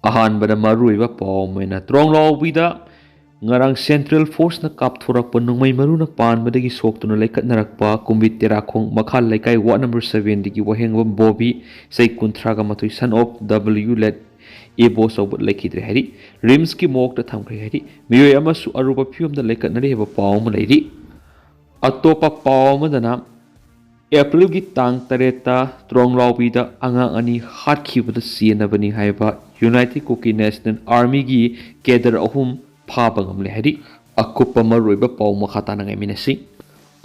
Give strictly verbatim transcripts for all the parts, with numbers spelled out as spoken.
ꯑꯍꯥꯟꯕꯗ ꯃꯔꯨꯑꯣꯏꯕ ꯄꯥꯎ ꯑꯃ ꯑꯣꯏꯅ ꯇ꯭ꯔꯣꯡꯂꯥꯎꯕꯤꯗ ꯉꯔꯥꯡ Central Forceꯅ ꯀꯥꯞꯊꯣꯔꯛꯄ ꯅꯣꯡꯃꯩ ꯃꯔꯨꯅ ꯄꯥꯟꯕꯗꯒꯤ ꯁꯣꯛꯇꯨꯅ ꯂꯩꯈꯠꯅꯔꯛꯄ ꯀꯨꯝꯕꯤ ꯇꯦꯔꯥꯈꯣꯡ ꯃꯈꯥ ꯂꯩꯀꯥꯏ ward number sevenꯗꯒꯤ ꯋꯥꯍꯦꯡꯕꯝ ꯕꯣꯕꯤ, ꯆꯍꯤ ꯀꯨꯟꯊ꯭ꯔꯥꯒ ꯃꯥꯊꯣꯏ, son of W ꯂꯦꯠ ꯑꯦꯕꯣ ꯆꯧꯕ ꯂꯩꯈꯤꯗ꯭ꯔꯦ ꯍꯥꯏꯔꯤ꯫ RIMSꯀꯤ morgueꯗ ꯊꯝꯈ꯭ꯔꯦ ꯍꯥꯏꯔꯤ꯫ ꯃꯤꯑꯣꯏ ꯑꯃꯁꯨ ꯑꯔꯨꯕ ꯐꯤꯕꯝꯗ ꯂꯩꯈꯠꯅꯔꯤ ꯍꯥꯏꯕ ꯄꯥꯎ ꯑꯃ ꯂꯩꯔꯤ꯫ ꯑꯇꯣꯞꯄ ꯄꯥꯎ ꯑꯃꯗꯅ Aprilꯒꯤ ꯇꯥꯡ ꯇꯔꯦꯠꯇ ꯇ꯭ꯔꯣꯡꯂꯥꯎꯕꯤꯗ ꯑꯉꯥꯡ ꯑꯅꯤ ꯍꯥꯠꯈꯤꯕꯗ ꯆꯦꯟꯅꯕꯅꯤ ꯍꯥꯏꯕ United Kuki National Armyꯒꯤ cadre ꯑꯍꯨꯝ ꯐꯥꯕ ꯉꯝꯂꯦ ꯍꯥꯏꯔꯤ꯫ ꯑꯀꯨꯞꯄ ꯃꯔꯨꯑꯣꯏꯕ ꯄꯥꯎ ꯃꯈꯥ ꯇꯥꯅ ꯉꯥꯏꯃꯤꯟꯅꯁꯤ꯫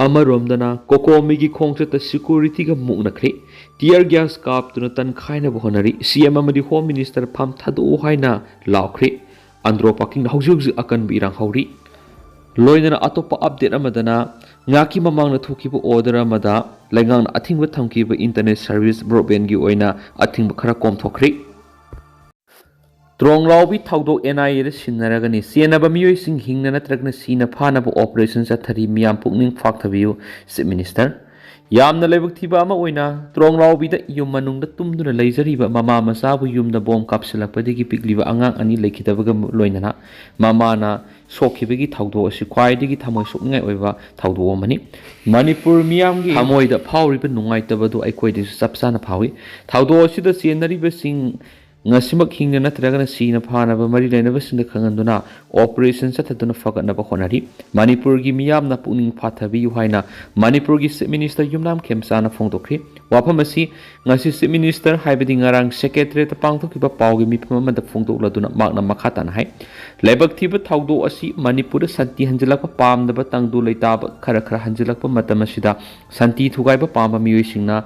ꯑꯃꯔꯣꯝꯗꯅ ꯀꯣꯀꯣꯃꯤꯒꯤ ꯈꯣꯡꯆꯠꯇ securityꯒ ꯃꯨꯛꯅꯈ꯭ꯔꯦ꯫ Tear gas ꯀꯥꯞꯇꯨꯅ ꯇꯟꯈꯥꯏꯅꯕ ꯍꯣꯠꯅꯔꯤ꯫ CM ꯑꯃꯗꯤ Home Minister ꯐꯝ ꯊꯥꯗꯣꯛꯎ ꯍꯥꯏꯅ ꯂꯥꯎꯈ꯭ꯔꯦ꯫ ꯑꯟꯗ꯭ꯔꯣ parkingꯗ ꯍꯧꯖꯤꯛ ꯍꯧꯖꯤꯛ ꯑꯀꯟꯕ ꯏꯔꯥꯡ ꯍꯧꯔꯤ꯫ ꯂꯣꯏꯅꯅ ꯑꯇꯣꯞꯄ update ꯑꯃꯗꯅ ꯉꯥꯏꯍꯥꯛꯀꯤ ꯃꯃꯥꯡꯗ ꯊꯣꯛꯈꯤꯕ order ꯑꯃꯗ ꯂꯩꯉꯥꯛꯅ ꯑꯊꯤꯡꯕ ꯊꯝꯈꯤꯕ internet service broadbandꯒꯤ ꯑꯣꯏꯅ ꯑꯊꯤꯡꯕ ꯈꯔ ꯀꯣꯝꯊꯣꯛꯈ꯭ꯔꯦ꯫ ꯇ꯭ꯔꯣꯡꯂꯥꯎꯕꯤ ꯊꯧꯗꯣꯛ NIAꯗ ꯁꯤꯟꯅꯔꯒꯅꯤ꯫ ꯆꯦꯟꯅꯕ ꯃꯤꯑꯣꯏꯁꯤꯡ ꯍꯤꯡꯅ ꯅꯠꯇ꯭ꯔꯒꯅ ꯁꯤꯅ ꯐꯥꯅꯕ operation ꯆꯠꯊꯔꯤ꯫ ꯃꯤꯌꯥꯝ ꯄꯨꯛꯅꯤꯡ ꯐꯥꯊꯕꯤꯌꯨ, Chief Minister꯫ ꯌꯥꯝꯅ ꯂꯥꯏꯕꯛ ꯊꯤꯕ ꯑꯃ ꯑꯣꯏꯅ ꯇ꯭ꯔꯣꯡꯂꯥꯎꯕꯤꯗ ꯌꯨꯝ ꯃꯅꯨꯡꯗ ꯇꯨꯝꯗꯨꯅ ꯂꯩꯖꯔꯤꯕ ꯃꯃꯥ ꯃꯆꯥꯕꯨ ꯌꯨꯝꯗ bomb ꯀꯥꯞꯁꯤꯜꯂꯛꯄꯗꯒꯤ ꯄꯤꯛꯂꯤꯕ ꯑꯉꯥꯡ ꯑꯅꯤ ꯂꯩꯈꯤꯗꯕꯒ ꯂꯣꯏꯅꯅ ꯃꯃꯥꯅ ꯁꯣꯛꯈꯤꯕꯒꯤ ꯊꯧꯗꯣꯛ ꯑꯁꯤ ꯈ꯭ꯋꯥꯏꯗꯒꯤ ꯊꯃꯣꯏ ꯁꯣꯛꯅꯤꯡꯉꯥꯏ ꯑꯣꯏꯕ ꯊꯧꯗꯣꯛ ꯑꯃꯅꯤ꯫ ꯃꯅꯤꯄꯨꯔ ꯃꯤꯌꯥꯝꯒꯤ ꯊꯃꯣꯏꯗ ꯐꯥꯎꯔꯤꯕ ꯅꯨꯡꯉꯥꯏꯇꯕꯗꯨ ꯑꯩꯈꯣꯏꯗꯁꯨ ꯆꯞ ꯆꯥꯅ ꯐꯥꯎꯏ꯫ ꯊꯧꯗꯣꯛ ꯑꯁꯤꯗ ꯆꯦꯟꯅꯔꯤꯕꯁꯤꯡ ꯉꯁꯤꯃꯛ ꯍꯤꯡꯅ ꯅꯠꯇ꯭ꯔꯒꯅ ꯁꯤꯅ ꯐꯥꯅꯕ ꯃꯔꯤ ꯂꯩꯅꯕꯁꯤꯡꯗ ꯈꯪꯍꯟꯗꯨꯅ operation ꯆꯠꯊꯗꯨꯅ ꯐꯒꯠꯅꯕ ꯍꯣꯠꯅꯔꯤ꯫ ꯃꯅꯤꯄꯨꯔꯒꯤ ꯃꯤꯌꯥꯝꯅ ꯄꯨꯛꯅꯤꯡ ꯐꯥꯊꯕꯤꯌꯨ ꯍꯥꯏꯅ ꯃꯅꯤꯄꯨꯔꯒꯤ Chief Minister ꯌꯨꯝꯅꯥꯝ ꯈꯦꯝꯆꯥꯅ ꯐꯣꯡꯗꯣꯛꯈ꯭ꯔꯤ꯫ ꯋꯥꯐꯝ ꯑꯁꯤ ꯉꯁꯤ Chief Minister ꯍꯥꯏꯕꯗꯤ ꯉꯔꯥꯡ Secretariatꯇ ꯄꯥꯡꯊꯣꯛꯈꯤꯕ ꯄꯥꯎꯒꯤ ꯃꯤꯐꯝ ꯑꯃꯗ ꯐꯣꯡꯗꯣꯛꯂꯗꯨꯅ ꯃꯍꯥꯛꯅ ꯃꯈꯥ ꯇꯥꯅ ꯍꯥꯏ, ꯂꯥꯏꯕꯛ ꯊꯤꯕ ꯊꯧꯗꯣꯛ ꯑꯁꯤ ꯃꯅꯤꯄꯨꯔꯗ ꯁꯥꯟꯇꯤ ꯍꯟꯖꯤꯜꯂꯛꯄ ꯄꯥꯝꯗꯕ ꯇꯪꯗꯨ ꯂꯩꯇꯥꯕ ꯈꯔ ꯈꯔ ꯍꯟꯖꯤꯜꯂꯛꯄ ꯃꯇꯝ ꯑꯁꯤꯗ ꯁꯥꯟꯇꯤ ꯊꯨꯒꯥꯏꯕ ꯄꯥꯝꯕ ꯃꯤꯑꯣꯏꯁꯤꯡꯅ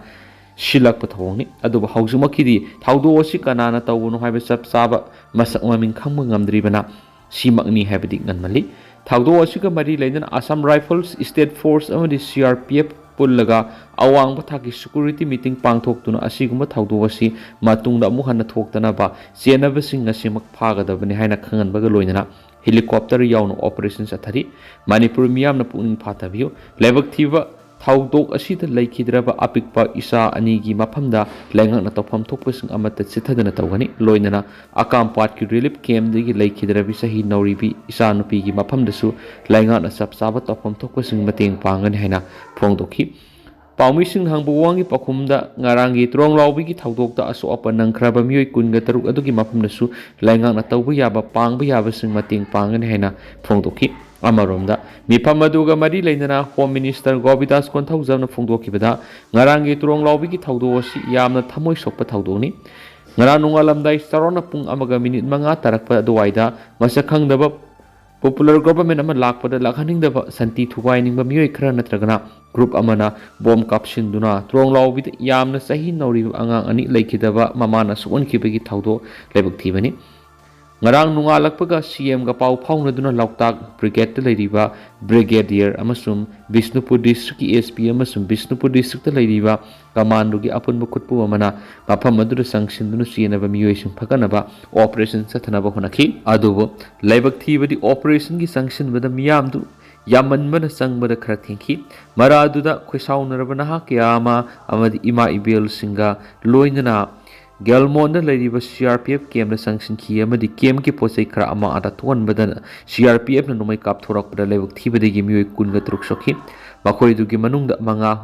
ꯁꯤꯜꯂꯛꯄ ꯊꯧꯑꯣꯡꯅꯤ꯫ ꯑꯗꯨꯕꯨ ꯍꯧꯖꯤꯛꯃꯛꯀꯤꯗꯤ ꯊꯧꯗꯣꯛ ꯑꯁꯤ ꯀꯅꯥꯅ ꯇꯧꯕꯅꯣ ꯍꯥꯏꯕ ꯆꯞ ꯆꯥꯕ ꯃꯁꯛ ꯃꯃꯤꯡ ꯈꯪꯕ ꯉꯝꯗ꯭ꯔꯤꯕꯅ ꯁꯤꯃꯛꯅꯤ ꯍꯥꯏꯕꯗꯤ ꯉꯟꯃꯜꯂꯤ꯫ ꯊꯧꯗꯣꯛ ꯑꯁꯤꯒ ꯃꯔꯤ ꯂꯩꯅꯅ Assam Rifles, State Force ꯑꯃꯗꯤ CRPF ꯄꯨꯜꯂꯒ ꯑꯋꯥꯡꯕ ꯊꯥꯛꯀꯤ security meeting ꯄꯥꯡꯊꯣꯛꯇꯨꯅ ꯑꯁꯤꯒꯨꯝꯕ ꯊꯧꯗꯣꯛ ꯑꯁꯤ ꯃꯇꯨꯡꯗ ꯑꯃꯨꯛ ꯍꯟꯅ ꯊꯣꯛꯇꯅꯕ ꯆꯦꯟꯅꯕꯁꯤꯡ ꯉꯁꯤꯃꯛ ꯐꯥꯒꯗꯕꯅꯤ ꯍꯥꯏꯅ ꯈꯪꯍꯟꯕꯒ ꯂꯣꯏꯅꯅ helicopter ꯌꯥꯎꯅ operation ꯆꯠꯊꯔꯤ꯫ ꯃꯅꯤꯄꯨꯔ ꯃꯤꯌꯥꯝꯅ ꯄꯨꯛꯅꯤꯡ ꯐꯥꯊꯕꯤꯌꯨ꯫ ꯂꯥꯏꯕꯛ ꯊꯤꯕ ꯊꯧꯗꯣꯛ ꯑꯁꯤꯗ ꯂꯩꯈꯤꯗ꯭ꯔꯕ ꯑꯄꯤꯛꯄ ꯏꯆꯥ ꯑꯅꯤꯒꯤ ꯃꯐꯝꯗ ꯂꯩꯉꯥꯛꯅ ꯇꯧꯐꯝ ꯊꯣꯛꯄꯁꯤꯡ ꯑꯃꯠꯇ ꯆꯤꯠꯊꯗꯅ ꯇꯧꯒꯅꯤ꯫ ꯂꯣꯏꯅꯅ ꯑꯀꯥꯝꯄꯥꯠꯀꯤ relief camp ꯗꯒꯤ ꯂꯩꯈꯤꯗ꯭ꯔꯕꯤ ꯆꯍꯤ ꯅꯧꯔꯤꯕꯤ ꯏꯆꯥꯅꯨꯄꯤꯒꯤ ꯃꯐꯝꯗꯁꯨ ꯂꯩꯉꯥꯛꯅ ꯆꯞ ꯆꯥꯕ ꯇꯧꯐꯝ ꯊꯣꯛꯄꯁꯤꯡ ꯃꯇꯦꯡ ꯄꯥꯡꯒꯅꯤ ꯍꯥꯏꯅ ꯐꯣꯡꯗꯣꯛꯈꯤ꯫ ꯄꯥꯎꯃꯤꯁꯤꯡꯅ ꯍꯪꯕ ꯋꯥꯍꯪꯒꯤ ꯄꯥꯎꯈꯨꯝꯗ, ꯉꯔꯥꯡꯒꯤ ꯇ꯭ꯔꯣꯡꯂꯥꯎꯕꯤꯒꯤ ꯊꯧꯗꯣꯛꯇ ꯑꯁꯣꯛ ꯑꯄꯟ ꯅꯪꯈ꯭ꯔꯕ ꯃꯤꯑꯣꯏ ꯀꯨꯟꯒ ꯇꯔꯨꯛ ꯑꯗꯨꯒꯤ ꯃꯐꯝꯗꯁꯨ ꯂꯩꯉꯥꯛꯅ ꯇꯧꯕ ꯌꯥꯕ, ꯄꯥꯡꯕ ꯌꯥꯕꯁꯤꯡ ꯃꯇꯦꯡ ꯄꯥꯡꯒꯅꯤ ꯍꯥꯏꯅ ꯐꯣꯡꯗꯣꯛꯈꯤ꯫ ꯑꯃꯔꯣꯝꯗ, ꯃꯤꯐꯝ ꯑꯗꯨꯒ ꯃꯔꯤ ꯂꯩꯅꯅ Home Minister ꯒꯣꯕꯤꯟꯗꯥꯁ ꯀꯣꯟꯊꯧꯖꯝꯅ ꯐꯣꯡꯗꯣꯛꯈꯤꯕꯗ, ꯉꯔꯥꯡꯒꯤ ꯇ꯭ꯔꯣꯡꯂꯥꯎꯕꯤꯒꯤ ꯊꯧꯗꯣꯛ ꯑꯁꯤ ꯌꯥꯝꯅ ꯊꯃꯣꯏ ꯁꯣꯛꯄ ꯊꯧꯗꯣꯛꯅꯤ꯫ ꯉꯔꯥꯡ ꯅꯣꯡꯉꯥꯜꯂꯝꯗꯥꯏ ꯆꯥꯎꯔꯥꯛꯅ ꯄꯨꯡ ꯑꯃꯒ ꯃꯤꯅꯤꯠ ꯃꯉꯥ ꯇꯥꯔꯛꯄ ꯑꯗꯨꯋꯥꯏꯗ ꯃꯁꯛ ꯈꯪꯗꯕ popular government ꯑꯃ ꯂꯥꯛꯄꯗ ꯂꯥꯛꯍꯟꯅꯤꯡꯗꯕ, ꯁꯥꯟꯇꯤ ꯊꯨꯒꯥꯏꯅꯤꯡꯕ ꯃꯤꯑꯣꯏ ꯈꯔ ꯅꯠꯇ꯭ꯔꯒꯅ group ꯑꯃꯅ bomb ꯀꯥꯞꯁꯤꯟꯗꯨꯅ ꯇ꯭ꯔꯣꯡꯂꯥꯎꯕꯤꯗ ꯌꯥꯝꯅ ꯆꯍꯤ ꯅꯧꯔꯤꯕ ꯑꯉꯥꯡ ꯑꯅꯤ ꯂꯩꯈꯤꯗꯕ ꯃꯃꯥꯅ ꯁꯣꯛꯍꯟꯈꯤꯕꯒꯤ ꯊꯧꯗꯣꯛ ꯂꯥꯏꯕꯛ ꯊꯤꯕꯅꯤ꯫ ꯉꯔꯥꯡ ꯅꯣꯡꯉꯥꯜꯂꯛꯄꯒ C M ꯒ ꯄꯥꯎ ꯐꯥꯎꯅꯗꯨꯅ ꯂꯣꯛꯇꯥꯛ brigade ꯇ ꯂꯩꯔꯤꯕ brigadier ꯑꯃꯁꯨꯡ ꯕꯤꯁꯅꯨꯄꯨꯔ district ꯀꯤ S P ꯑꯃꯁꯨꯡ ꯕꯤꯁꯅꯨꯄꯨꯔ district ꯇ ꯂꯩꯔꯤꯕ commando ꯒꯤ ꯑꯄꯨꯟꯕ ꯈꯨꯠꯄꯨ ꯑꯃꯅ ꯃꯐꯝ ꯑꯗꯨꯗ ꯆꯪꯁꯤꯟꯗꯨꯅ ꯆꯦꯟꯅꯕ ꯃꯤꯑꯣꯏꯁꯤꯡ ꯐꯒꯠꯅꯕ operation ꯆꯠꯊꯅꯕ ꯍꯣꯠꯅꯈꯤ꯫ ꯑꯗꯨꯕꯨ ꯂꯥꯏꯕꯛ ꯊꯤꯕꯗꯤ operation ꯒꯤ ꯆꯪꯁꯤꯟꯕꯗ ꯃꯤꯌꯥꯝꯗꯨ ꯌꯥꯝꯃꯟꯕꯅ ꯆꯪꯕꯗ ꯈꯔ ꯊꯦꯡꯈꯤ꯫ ꯃꯔꯥ ꯑꯗꯨꯗ ꯈꯣꯏꯁꯥꯎꯅꯔꯕ ꯅꯍꯥ ꯀꯌꯥ ꯑꯃ ꯑꯃꯗꯤ ꯏꯃꯥ ꯏꯕꯦꯜꯁꯤꯡꯒ ꯂꯣꯏꯅꯅ ꯒꯦꯜꯃꯣꯟꯗ ꯂꯩꯔꯤꯕ C R P F camp ꯇ ꯆꯪꯁꯤꯟꯈꯤ ꯑꯃꯗꯤ camp ꯀꯤ ꯄꯣꯠ ꯆꯩ ꯈꯔ ꯑꯃ ꯑꯥꯗ ꯊꯣꯛꯍꯟꯕꯗ C R P F ꯅ ꯅꯣꯡꯃꯩ ꯀꯥꯞꯊꯣꯔꯛꯄꯗ ꯂꯥꯏꯕꯛ ꯊꯤꯕꯗꯒꯤ ꯃꯤꯑꯣꯏ ꯀꯨꯟꯒ ꯇꯔꯨꯛ ꯁꯣꯛꯈꯤ꯫ ꯃꯈꯣꯏꯗꯨꯒꯤ ꯃꯅꯨꯡꯗ ꯃꯉꯥ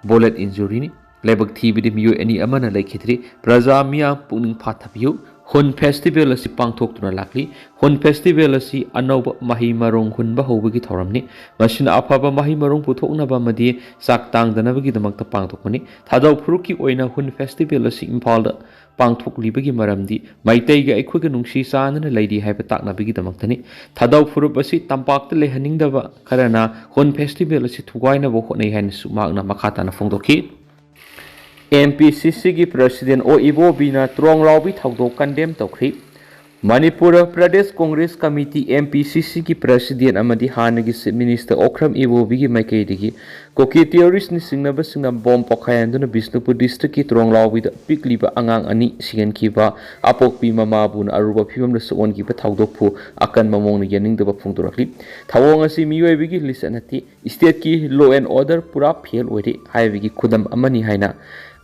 bullet injury ꯅꯤ꯫ ꯂꯥꯏꯕꯛ ꯊꯤꯕꯗꯤ ꯃꯤꯑꯣꯏ ꯑꯅꯤ ꯑꯃꯅ ꯂꯩꯈꯤꯗ꯭ꯔꯤ꯫ ꯄ꯭ꯔꯖꯥ ꯃꯤꯌꯥꯝ ꯄꯨꯛꯅꯤꯡ ꯐꯥꯊꯕꯤꯌꯨ꯫ ꯍꯨꯟ festival ꯑꯁꯤ ꯄꯥꯡꯊꯣꯛꯇꯨꯅ ꯂꯥꯛꯂꯤ꯫ ꯍꯨꯟ festival ꯑꯁꯤ ꯑꯅꯧꯕ ꯃꯍꯩ ꯃꯔꯣꯡ ꯍꯨꯟꯕ ꯍꯧꯕꯒꯤ ꯊꯧꯔꯝꯅꯤ꯫ ꯃꯁꯤꯅ ꯑꯐꯕ ꯃꯍꯩ ꯃꯔꯣꯡ ꯄꯨꯊꯣꯛꯅꯕ ꯑꯃꯗꯤ ꯆꯥꯛ ꯇꯥꯡꯗꯅꯕꯒꯤꯗꯃꯛꯇ ꯄꯥꯡꯊꯣꯛꯄꯅꯤ꯫ ꯊꯥꯗꯧ ꯐꯨꯔꯨꯞꯀꯤ ꯑꯣꯏꯅ ꯍꯨꯟ festival ꯑꯁꯤ ꯏꯝꯐꯥꯜꯗ ꯄꯥꯡꯊꯣꯛꯂꯤꯕꯒꯤ ꯃꯔꯝꯗꯤ ꯃꯩꯇꯩꯒ ꯑꯩꯈꯣꯏꯒ ꯅꯨꯡꯁꯤ ꯆꯥꯟꯅꯅ ꯂꯩꯔꯤ ꯍꯥꯏꯕ ꯇꯥꯛꯅꯕꯒꯤꯗꯃꯛꯇꯅꯤ꯫ ꯊꯥꯗꯧ ꯐꯨꯔꯨꯞ ꯑꯁꯤ ꯇꯝꯄꯥꯛꯇ ꯂꯩꯍꯟꯅꯤꯡꯗꯕ ꯈꯔꯅ ꯍꯨꯟ festival ꯑꯁꯤ ꯊꯨꯒꯥꯏꯅꯕ ꯍꯣꯠꯅꯩ ꯍꯥꯏꯅꯁꯨ ꯃꯍꯥꯛꯅ ꯃꯈꯥ ꯇꯥꯅ ꯐꯣꯡꯗꯣꯛꯈꯤ꯫ M P C C ꯒꯤ president ꯑꯣ ꯏꯕꯣꯕꯤꯅ ꯇ꯭ꯔꯣꯡꯂꯥꯎꯕꯤ ꯊꯧꯗꯣꯛ condemn ꯇꯧꯈ꯭ꯔꯤ꯫ Manipur Pradesh Congress committee, M P C C ꯒꯤ president ꯑꯃꯗꯤ ꯍꯥꯟꯅꯒꯤ Chief Minister ꯑꯣꯀ꯭ꯔꯝ ꯏꯕꯣꯕꯤꯒꯤ ꯃꯥꯏꯀꯩꯗꯒꯤ ꯀꯨꯀꯤ terrorist ꯅ ꯆꯤꯡꯅꯕꯁꯤꯡꯅ bomb ꯄꯣꯈꯥꯏꯍꯟꯗꯨꯅ ꯕꯤꯁꯅꯨꯄꯨꯔ district ꯀꯤ ꯇ꯭ꯔꯣꯡꯂꯥꯎꯕꯤꯗ ꯄꯤꯛꯂꯤꯕ ꯑꯉꯥꯡ ꯑꯅꯤ ꯁꯤꯍꯟꯈꯤꯕ ꯑꯄꯣꯛꯄꯤ ꯃꯃꯥꯕꯨꯅ ꯑꯔꯨꯕ ꯐꯤꯕꯝꯗ ꯁꯣꯛꯍꯟꯈꯤꯕ ꯊꯧꯗꯣꯛꯄꯨ ꯑꯀꯟꯕ ꯃꯑꯣꯡꯗ ꯌꯥꯅꯤꯡꯗꯕ ꯐꯣꯡꯗꯣꯔꯛꯂꯤ꯫ ꯊꯧꯑꯣꯡ ꯑꯁꯤ ꯃꯤꯑꯣꯏꯕꯒꯤ ꯂꯤꯆꯠ ꯅꯠꯇꯦ, state ꯀꯤ law and order ꯄꯨꯔꯥ fail ꯑꯣꯏꯔꯦ ꯍꯥꯏꯕꯒꯤ ꯈꯨꯗꯝ ꯑꯃꯅꯤ ꯍꯥꯏꯅ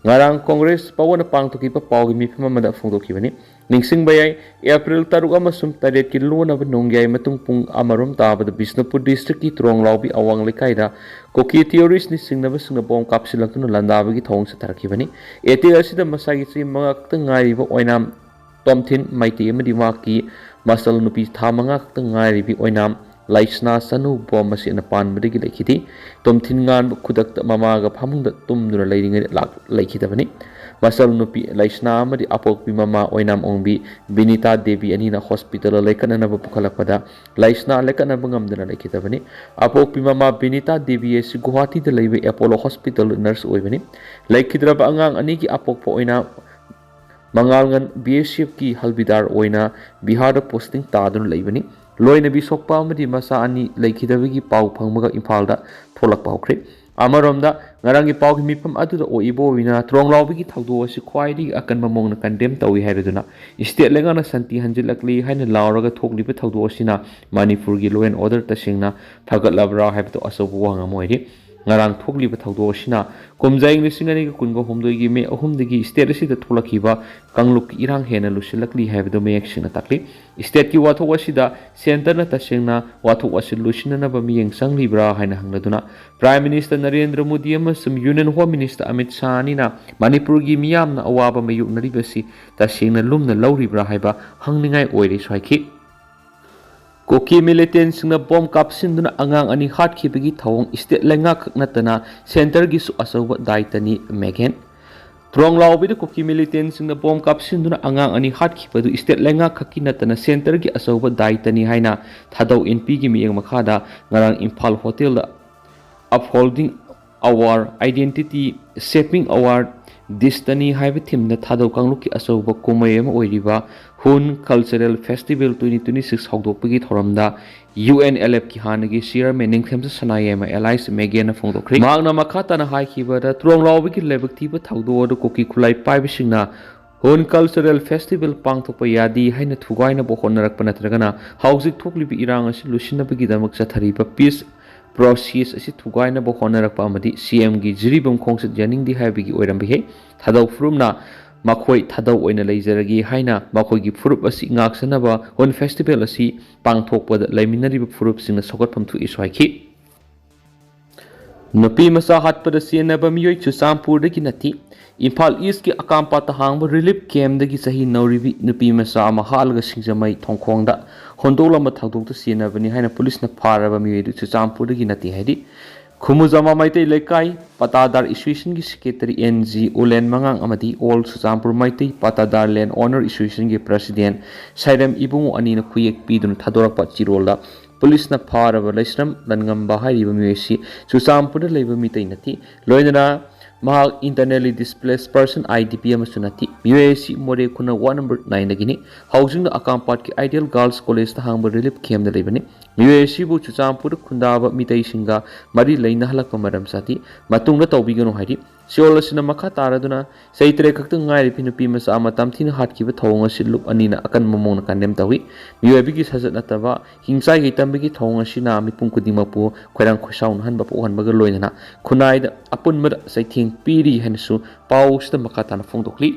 ꯉꯔꯥꯡ ꯀꯣꯡꯒ꯭ꯔꯦꯁ ꯚꯋꯟꯗ ꯄꯥꯡꯊꯣꯛꯈꯤꯕ ꯄꯥꯎꯒꯤ ꯃꯤꯐꯝ ꯑꯃꯗ ꯐꯣꯡꯗꯣꯛꯈꯤꯕꯅꯤ꯫ ꯅꯤꯡꯁꯤꯡꯕ ꯌꯥꯏ, ꯑꯦꯄ꯭ꯔꯤꯜ ꯇꯔꯨꯛ ꯑꯃꯁꯨꯡ ꯇꯔꯦꯠꯀꯤ ꯂꯣꯟꯅꯕ ꯅꯣꯡꯌꯥꯏ ꯃꯇꯨꯡ ꯄꯨꯡ ꯑꯃꯔꯣꯝ ꯇꯥꯕꯗ ꯕꯤꯁꯅꯨꯄꯨꯔ district ꯀꯤ ꯇ꯭ꯔꯣꯡꯂꯥꯎꯕꯤ ꯑꯋꯥꯡ ꯂꯩꯀꯥꯏꯗ ꯀꯨꯀꯤ terrorist ꯅ ꯆꯤꯡꯅꯕꯁꯤꯡꯅ bomb ꯀꯥꯞꯁꯤꯜꯂꯛꯇꯨꯅ ꯂꯥꯟꯗꯥꯕꯒꯤ ꯊꯧꯑꯣꯡ ꯆꯠꯊꯔꯛꯈꯤꯕꯅꯤ꯫ Attack ꯑꯁꯤꯗ ꯃꯁꯥꯒꯤ ꯆꯍꯤ ꯃꯉꯥ ꯈꯛꯇ ꯉꯥꯏꯔꯤꯕ ꯑꯣꯏꯅꯥꯝ ꯇꯣꯝꯊꯤꯟ ꯃꯩꯇꯩ ꯑꯃꯗꯤ ꯃꯍꯥꯛꯀꯤ ꯃꯆꯜ ꯅꯨꯄꯤ ꯊꯥ ꯃꯉꯥ ꯈꯛꯇ ꯉꯥꯏꯔꯤꯕꯤ ꯑꯣꯏꯅꯥꯝ ꯂꯩꯁꯅꯥ ꯆꯅꯨ bomb ꯑꯁꯤꯅ ꯄꯥꯟꯕꯗꯒꯤ ꯂꯩꯈꯤꯗꯦ꯫ ꯇꯣꯝꯊꯤꯟ ꯉꯥꯟꯕ ꯈꯨꯗꯛꯇ ꯃꯃꯥꯒ ꯐꯃꯨꯡꯗ ꯇꯨꯝꯗꯨꯅ ꯂꯩꯔꯤꯉꯩꯗ ꯂꯥꯛ-, ꯂꯩꯈꯤꯗꯕꯅꯤ꯫ ꯃꯆꯜ ꯅꯨꯄꯤ ꯂꯩꯁꯅꯥ ꯑꯃꯗꯤ ꯑꯄꯣꯛꯄꯤ ꯃꯃꯥ ꯑꯣꯏꯅꯥꯝ ꯑꯣꯡꯕꯤ ꯕꯤꯅꯤꯇꯥ ꯗꯦꯕꯤ ꯑꯅꯤꯅ hospital ꯗ ꯂꯥꯏꯌꯦꯡꯅꯅꯕ ꯄꯨꯈꯠꯂꯛꯄꯗ ꯂꯩꯁꯅꯥ ꯂꯥꯏꯌꯦꯡꯅꯕ ꯉꯝꯗꯅ ꯂꯩꯈꯤꯗꯕꯅꯤ꯫ ꯑꯄꯣꯛꯄꯤ ꯃꯃꯥ ꯕꯤꯅꯤꯇꯥ ꯗꯦꯕꯤ ꯑꯁꯤ ꯒꯨꯋꯥꯍꯥꯇꯤꯗ ꯂꯩꯕ Apollo hospital ꯗ nurse ꯑꯣꯏꯕꯅꯤ꯫ ꯂꯩꯈꯤꯗ꯭ꯔꯕ ꯑꯉꯥꯡ ꯑꯅꯤꯒꯤ ꯑꯄꯣꯛꯄ ꯑꯣꯏꯅꯥꯝ ꯃꯉꯥꯜꯉꯟ B S F ꯀꯤ ꯍꯜꯕꯤꯗꯥꯔ ꯑꯣꯏꯅ ꯕꯤꯍꯥꯔꯗ posting ꯇꯥꯗꯨꯅ ꯂꯩꯕꯅꯤ꯫ ꯂꯣꯏꯅꯕꯤ ꯁꯣꯛꯄ ꯑꯃꯗꯤ ꯃꯆꯥ ꯑꯅꯤ ꯂꯩꯈꯤꯗꯕꯒꯤ ꯄꯥꯎ ꯐꯪꯕꯒ ꯏꯝꯐꯥꯜꯗ ꯊꯣꯛꯂꯛꯄ ꯍꯧꯈ꯭ꯔꯦ꯫ ꯑꯃꯔꯣꯝꯗ, ꯉꯔꯥꯡꯒꯤ ꯄꯥꯎꯒꯤ ꯃꯤꯐꯝ ꯑꯗꯨꯗ ꯑꯣꯏꯕ ꯑꯣꯏꯅ ꯇ꯭ꯔꯣꯡꯂꯥꯎꯕꯤꯒꯤ ꯊꯧꯗꯣꯛ ꯑꯁꯤ ꯈ꯭ꯋꯥꯏꯗꯒꯤ ꯑꯀꯟꯕ ꯃꯑꯣꯡꯗ condemn ꯇꯧꯏ ꯍꯥꯏꯔꯗꯨꯅ, state ꯂꯩꯉꯥꯛꯅ ꯁꯥꯟꯇꯤ ꯍꯟꯖꯤꯜꯂꯛꯂꯤ ꯍꯥꯏꯅ ꯂꯥꯎꯔꯒ ꯊꯣꯛꯂꯤꯕ ꯊꯧꯗꯣꯛ ꯑꯁꯤꯅ ꯃꯅꯤꯄꯨꯔꯒꯤ law and order ꯇꯁꯦꯡꯅ ꯐꯒꯠꯂꯕ꯭ꯔꯥ ꯍꯥꯏꯕꯗꯨ ꯑꯆꯧꯕ ꯋꯥꯍꯪ ꯑꯃ ꯑꯣꯏꯔꯤ꯫ ꯉꯔꯥꯡ ꯊꯣꯛꯂꯤꯕ ꯊꯧꯗꯣꯛ ꯑꯁꯤꯅ ꯀꯨꯝꯖꯥ ꯏꯪ ꯂꯤꯁꯤꯡ ꯑꯅꯤꯒ ꯀꯨꯟꯒ ꯍꯨꯝꯗꯣꯏꯒꯤ ꯃꯦ ꯑꯍꯨꯝꯗꯒꯤ state ꯑꯁꯤꯗ ꯊꯣꯛꯂꯛꯈꯤꯕ ꯀꯥꯡꯂꯨꯞꯀꯤ ꯏꯔꯥꯡ ꯍꯦꯟꯅ ꯂꯨꯁꯤꯜꯂꯛꯂꯤ ꯍꯥꯏꯕꯗꯨ ꯃꯌꯦꯛ ꯁꯦꯡꯅ ꯇꯥꯛꯂꯤ꯫ State ꯀꯤ ꯋꯥꯊꯣꯛ ꯑꯁꯤꯗ centre ꯅ ꯇꯁꯦꯡꯅ ꯋꯥꯊꯣꯛ ꯑꯁꯤ ꯂꯣꯏꯁꯤꯟꯅꯅꯕ ꯃꯤꯠꯌꯦꯡ ꯆꯪꯂꯤꯕ꯭ꯔꯥ ꯍꯥꯏꯅ ꯍꯪꯂꯗꯨꯅ, Prime Minister ꯅꯔꯦꯟꯗ꯭ꯔ ꯃꯣꯗꯤ ꯑꯃꯁꯨꯡ Union Home Minister Amit Shah ꯑꯅꯤꯅ ꯃꯅꯤꯄꯨꯔꯒꯤ ꯃꯤꯌꯥꯝꯅ ꯑꯋꯥꯕ ꯃꯥꯌꯣꯛꯅꯔꯤꯕꯁꯤ ꯇꯁꯦꯡꯅ ꯂꯨꯝꯅ ꯂꯧꯔꯤꯕ꯭ꯔꯥ ꯍꯥꯏꯕ ꯍꯪꯅꯤꯡꯉꯥꯏ ꯑꯣꯏꯔꯦꯁꯨ ꯍꯥꯏꯈꯤ꯫ ꯀꯨꯀꯤ militant ꯁꯤꯡꯅ bomb ꯀꯥꯞꯁꯤꯟꯗꯨꯅ ꯑꯉꯥꯡ ꯑꯅꯤ ꯍꯥꯠꯈꯤꯕꯒꯤ ꯊꯧꯑꯣꯡ state ꯂꯩꯉꯥꯛꯈꯛ ꯅꯠꯇꯅ centre ꯒꯤꯁꯨ ꯑꯆꯧꯕ ꯗꯥꯏꯇꯅꯤ ꯃꯦꯒꯦꯟ꯫ ꯇ꯭ꯔꯣꯡꯂꯥꯎꯕꯤꯗ ꯀꯨꯀꯤ militant ꯁꯤꯡꯅ bomb ꯀꯥꯞꯁꯤꯟꯗꯨꯅ ꯑꯉꯥꯡ ꯑꯅꯤ ꯍꯥꯠꯈꯤꯕꯗꯨ state ꯂꯩꯉꯥꯛꯈꯛꯀꯤ ꯅꯠꯇꯅ centre ꯒꯤ ꯑꯆꯧꯕ ꯗꯥꯏꯇꯅꯤ ꯍꯥꯏꯅ ꯊꯥꯗꯧ ꯏꯟꯄꯤꯒꯤ ꯃꯤꯠꯌꯦꯡ ꯃꯈꯥꯗ ꯉꯔꯥꯡ Imphal hotel the Upholding Our Identity, Shaping Our Destiny ꯍꯥꯏꯕ ꯊꯤꯝꯗ ꯊꯥꯗꯧ ꯀꯥꯡꯂꯨꯞꯀꯤ ꯑꯆꯧꯕ ꯀꯨꯝꯍꯩ ꯑꯃ ꯑꯣꯏꯔꯤꯕ Hun Cultural Festival twenty twenty six ꯍꯧꯗꯣꯛꯄꯒꯤ ꯊꯧꯔꯝꯗ ꯌꯨ ꯑꯦꯟ ꯑꯦꯜ ꯑꯦꯐꯀꯤ ꯍꯥꯟꯅꯒꯤ ꯆꯤꯌꯔꯃꯦꯟ ꯅꯤꯡꯊꯦꯝꯖ ꯁꯅꯥꯌꯥꯏꯃ ꯑꯦꯂꯥꯏꯁ ꯃꯦꯒꯦꯅ ꯐꯣꯡꯗꯣꯛꯈ꯭ꯔꯤ꯫ ꯃꯍꯥꯛꯅ ꯃꯈꯥ ꯇꯥꯅ ꯍꯥꯏꯈꯤꯕꯗ, ꯇꯨꯔꯣꯡꯂꯥꯎꯕꯤꯒꯤ ꯂꯥꯏꯕꯛ ꯊꯤꯕ ꯊꯧꯗꯣꯛ ꯑꯗꯨ ꯀꯨꯀꯤ ꯈꯨꯠꯂꯥꯏ ꯄꯥꯏꯕꯁꯤꯡꯅ Hun Cultural Festival ꯄꯥꯡꯊꯣꯛꯄ ꯌꯥꯗꯦ ꯍꯥꯏꯅ ꯊꯨꯒꯥꯏꯅꯕ ꯍꯣꯠꯅꯔꯛꯄ ꯅꯠꯇ꯭ꯔꯒꯅ ꯍꯧꯖꯤꯛ ꯊꯣꯛꯂꯤꯕ ꯏꯔꯥꯡ ꯑꯁꯤ ꯂꯣꯏꯁꯤꯟꯅꯕꯒꯤꯗꯃꯛ ꯆꯠꯊꯔꯤꯕ peace process ꯑꯁꯤ ꯊꯨꯒꯥꯏꯅꯕ ꯍꯣꯠꯅꯔꯛꯄ ꯑꯃꯗꯤ ꯁꯤ ꯑꯦꯝꯒꯤ ꯖꯤꯔꯤꯕꯥꯝ ꯈꯣꯡꯆꯠ ꯌꯥꯅꯤꯡꯗꯦ ꯍꯥꯏꯕꯒꯤ ꯑꯣꯏꯔꯝꯕ ꯌꯥꯏ꯫ ꯊꯥꯗꯧ ꯐꯨꯔꯨꯞꯅ ꯃꯈꯣꯏ ꯊꯥꯗꯧ ꯑꯣꯏꯅ ꯂꯩꯖꯔꯒꯦ ꯍꯥꯏꯅ ꯃꯈꯣꯏꯒꯤ ꯐꯨꯔꯨꯞ ꯑꯁꯤ ꯉꯥꯛꯆꯅꯕ Hun Festival ꯑꯁꯤ ꯄꯥꯡꯊꯣꯛꯄꯗ ꯂꯩꯃꯤꯟꯅꯔꯤꯕ ꯐꯨꯔꯨꯞꯁꯤꯡꯅ ꯁꯧꯒꯠꯐꯝ ꯊꯣꯛꯏꯁꯨ ꯍꯥꯏꯈꯤ꯫ ꯅꯨꯄꯤ ꯃꯆꯥ ꯍꯥꯠꯄꯗ ꯆꯦꯟꯅꯕ ꯃꯤꯑꯣꯏ ꯆꯨꯔꯆꯥꯟꯄꯨꯔꯗꯒꯤ ꯅꯠꯇꯦ꯫ ꯏꯝꯐꯥꯜ ꯏꯁꯀꯤ ꯑꯀꯥꯝꯄꯥꯠꯇ ꯍꯥꯡꯕ ꯔꯤꯂꯤꯐ ꯀꯦꯝꯗꯒꯤ ꯆꯍꯤ ꯅꯧꯔꯤꯕꯤ ꯅꯨꯄꯤ ꯃꯆꯥ ꯑꯃ ꯍꯥꯠꯂꯒ ꯁꯤꯡꯖꯃꯩ ꯊꯣꯡꯈꯣꯡꯗ ꯍꯣꯟꯗꯣꯛꯂꯝꯕ ꯊꯧꯗꯣꯛꯇ ꯆꯦꯟꯅꯕꯅꯤ ꯍꯥꯏꯅ ꯄꯨꯂꯤꯁꯅ ꯐꯥꯔꯕ ꯃꯤꯑꯣꯏ ꯑꯗꯨ ꯆꯨꯔꯆꯥꯟꯄꯨꯔꯗꯒꯤ ꯅꯠꯇꯦ ꯍꯥꯏꯔꯤ꯫ ꯈꯨꯃꯨꯖꯥꯃꯥ ꯃꯩꯇꯩ ꯂꯩꯀꯥꯏ ꯄꯇꯥꯗꯥꯔ ꯑꯦꯁꯣꯁꯤꯌꯦꯁꯟꯒꯤ ꯁꯦꯀ꯭ꯔꯦꯇꯔꯤ ꯑꯦꯟ ꯖꯤ ꯎꯂꯦꯟ ꯃꯉꯥꯡ ꯑꯃꯗꯤ ꯑꯣꯜ ꯆꯨꯔꯆꯥꯟꯄꯨꯔ ꯃꯩꯇꯩ ꯄꯇꯥꯗꯥꯔ ꯂꯦꯟ ꯑꯣꯅꯔ ꯑꯦꯁꯣꯁꯤꯌꯦꯁꯟꯒꯤ ꯄ꯭ꯔꯁꯤꯗꯦꯟ ꯁꯥꯏꯔꯦꯝ ꯏꯕꯨꯡꯉꯣ ꯑꯅꯤꯅ ꯈꯨꯌꯦꯛ ꯄꯤꯗꯨꯅ ꯊꯥꯗꯣꯔꯛꯄ ꯆꯤꯔꯣꯜꯗ ꯄꯨꯂꯤꯁꯅ ꯐꯥꯔꯕ ꯂꯩꯁ꯭ꯔꯝ ꯂꯟꯉꯝꯕ ꯍꯥꯏꯔꯤꯕ ꯃꯤꯑꯣꯏ ꯑꯁꯤ ꯆꯨꯔꯆꯥꯟꯄꯨꯔꯗ ꯂꯩꯕ ꯃꯤꯇꯩ ꯅꯠꯇꯦ꯫ ꯂꯣꯏꯅꯅ ꯃꯍꯥꯛ internally displaced person, I D P, ꯑꯃꯁꯨ ꯅꯠꯇꯦ꯫ ꯃꯤꯑꯣꯏ ꯑꯁꯤ ꯃꯣꯔꯦ ꯈꯨꯟꯅ ward number nine ꯗꯒꯤꯅꯤ꯫ ꯍꯧꯖꯤꯛꯅ ꯑꯀꯥꯝꯄꯥꯠꯀꯤ Ideal Girls College ꯇ ꯍꯥꯡꯕ ꯔꯤꯂꯤꯐ ꯀꯦꯝꯗ ꯂꯩꯕꯅꯤ꯫ ꯃꯤꯑꯣꯏ ꯑꯁꯤꯕꯨ ꯆꯨꯔꯆꯥꯟꯄꯨꯔꯗ ꯈꯨꯟꯗꯥꯕ ꯃꯤꯇꯩꯁꯤꯡꯒ ꯃꯔꯤ ꯂꯩꯅꯍꯜꯂꯛꯄ ꯃꯔꯝ ꯆꯥꯗꯦ꯫ ꯃꯇꯨꯡꯗ ꯇꯧꯕꯤꯒꯅꯨ ꯍꯥꯏꯔꯤ꯫ ꯁꯤꯑꯣꯜ ꯑꯁꯤꯅ ꯃꯈꯥ ꯇꯥꯔꯗꯨꯅ ꯆꯍꯤ ꯇꯔꯦꯠ ꯈꯛꯇ ꯉꯥꯏꯔꯤꯕꯤ ꯅꯨꯄꯤ ꯃꯆꯥ ꯑꯃ ꯇꯝꯊꯤꯅ ꯍꯥꯠꯈꯤꯕ ꯊꯧꯑꯣꯡ ꯑꯁꯤ ꯂꯨꯞ ꯑꯅꯤꯅ ꯑꯀꯟꯕ ꯃꯑꯣꯡꯗ condemn ꯇꯧꯏ꯫ ꯃꯤꯑꯣꯏꯕꯒꯤ ꯁꯥꯖꯠ ꯅꯠꯇꯕ ꯍꯤꯡꯆꯥꯏꯒꯤ ꯇꯝꯕꯒꯤ ꯊꯧꯑꯣꯡ ꯑꯁꯤꯅ ꯃꯤꯄꯨꯝ ꯈꯨꯗꯤꯡꯃꯛꯄꯨ ꯈꯣꯏꯔꯥꯡ ꯈꯣꯏꯁꯥꯎꯅꯍꯟꯕ ꯄꯣꯛꯍꯟꯕꯒ ꯂꯣꯏꯅꯅ ꯈꯨꯟꯅꯥꯏꯗ ꯑꯄꯨꯟꯕꯗ ꯆꯩꯊꯦꯡ ꯄꯤꯔꯤ ꯍꯥꯏꯅꯁꯨ ꯄꯥꯎ ꯑꯁꯤꯗ ꯃꯈꯥ ꯇꯥꯅ ꯐꯣꯡꯗꯣꯛꯂꯤ꯫